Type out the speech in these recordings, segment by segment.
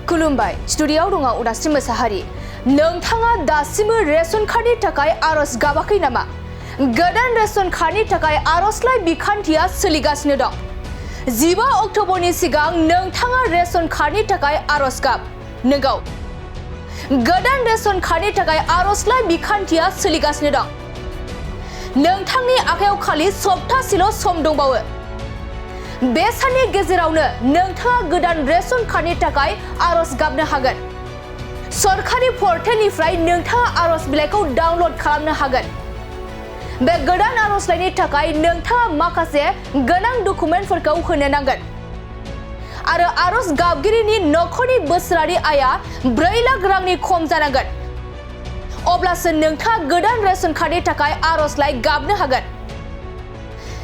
खुलुमबाय स्टुडिय'आव दङ उदास्रि मोसाहारि नोंथाङा दासिमबो रेशन कार्डनि थाखाय आरज गाबाखै नामा गोदान रेशन कार्डनि थाखाय आरजलाइ बिखान्थिया सोलिगासिनो दं 15 अक्ट'बरनि सिगां नोंथाङा रेशन कार्डनि थाखाय आरज गाब नंगौ गोदान रेशन कार्डनि थाखाय आरजलाइ बिखान्थिया सोलिगासिनो दं नोंथांनि आखायाव खालि सप्तासेल' सम दंबावो बे साननि गेजेरावनो नोंथाङा गोदान रेशन कार्डनि थाखाय आरज गाबनो हागोन सरकारि पर्टेलनिफ्राय नोंथाङा आरज बिलाइखौ डाउनल'ड खालामनो हागोन बे गोदान आरजलाइनि थाखाय नोंथाङा माखासे गोनां डकुमेन्टफोरखौ होनो नांगोन आरो आरज गाबगिरिनि नखरनि बोसोरारि आयआ 4 लाख रांनि खम जानांगोन अब्लासो नोंथाङा गोदान रेशन कार्डनि थाखाय आरजलाइ गाबनो हागोन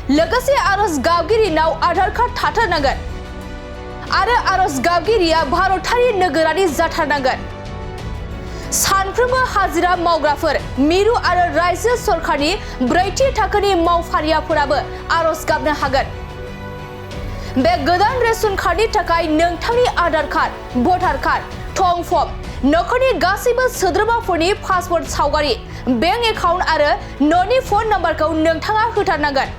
लोगोसे आरज गाबगिरिनाव आधार कार्ड थाथारनांगोन आरो आरज गाबगिरिया भारतारि नोगोरारि जाथारनांगोन सानफ्रोमबो हाजिरा मावग्राफोर मिरु आरो रायजो सरकारनि 4थि थाखोनि मावफारियाफोराबो आरज गाबनो हागोन बे गोदान रेशन कार्डनि थाखाय नोंथांनि आधार कार्ड भटार कार्ड थं फर्म नखरनि गासैबो सोद्रोमाफोरनि पासपोर्ट सावगारि बेंक एकाउन्ट आरो न'नि फन नाम्बारखौ नोंथाङा होथारनांगोन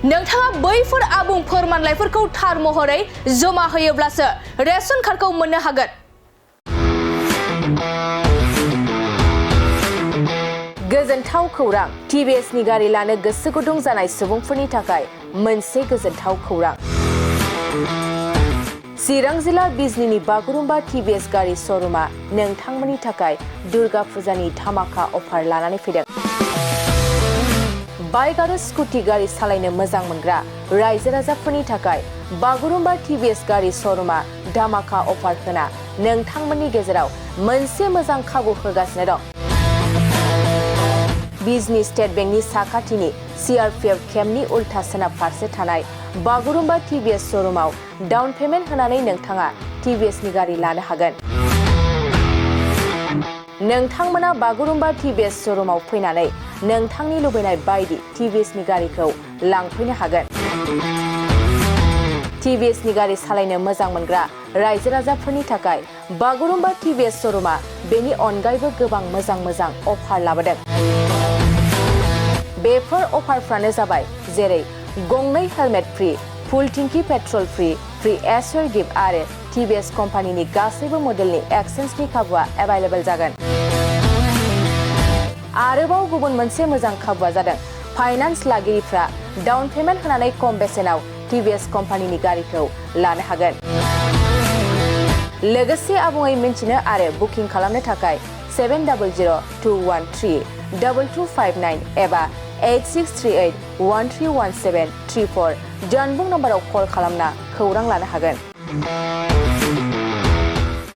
नोंथाङा बैफोर आबुं फोरमानलाइफोरखौ थार महरै जमा होयोब्लासो रेशन कार्डखौ मोननो हागोन गोजोनथाव खौरां टिभिएसनि गारि लानो गोसो गुदुं जानाय सुबुंफोरनि थाखाय मोनसे गोजोनथाव खौरां चिरां जिल्ला बिजनीनि बागुरुम्बा टिभिएस गारि श'रुमा नोंथांमोननि थाखाय दुर्गा फुजानि धामाका अफार लानानै फैदों बाइक आरो स्कुटि गारि सालायनो मोजां मोनग्रा रायजो राजाफोरनि थाखाय बागुरुम्बा टिभिएस गारि श'रुमा धामाका अफार होना नोंथांमोननि गेजेराव मोनसे मोजां खाबु होगासिनो दं बिजनी स्टेट बेंकनि साखाथिनि सीआरपीएफ केम्पनि उल्था सोनाब फारसे थानाय बागुरुम्बा टिभिएस श'रुमाव डाउन पेमेन्ट होनानै नोंथाङा टिभिएसनि गारि लानो हागोन नोंथांमोना बागुरुम्बा टिभिएस श'रुमाव फैनानै नोंथांनि लुबैनाय बायदि टिभिएसनि गारिखौ लांफैनो हागोन टिभिएसनि गारि सालायनो मोजां मोनग्रा रायजो राजाफोरनि थाखाय बागुरुम्बा टिभिएस श'रुमा बेनि अनगायैबो गोबां मोजां अफार लाबोदों बेफोर अफारफ्रानो जाबाय जेरै गंनै हेलमेट फ्री फुल टिंकी पेट्रल फ्री एसर गिफ्ट आरो टिभिएस कम्पानिनि गासैबो मडेलनि एक्सचेन्जनि खाबुआ एभेलेबल जागोन आरोबाव गुबुन मोनसे मोजां खाबुआ जादों फाइनान्स लागिरिफ्रा डाउन पेमेन्ट होनानै खम बेसेनाव टिभिएस कम्पानिनि गारिखौ लानो हागोन लोगोसे आबुङै मिन्थिनो आरो बुकिं खालामनो थाखाय 7002132259 एबा 8638131734 जानबुं नम्बराव कल खालामना खौरां लानो हागोन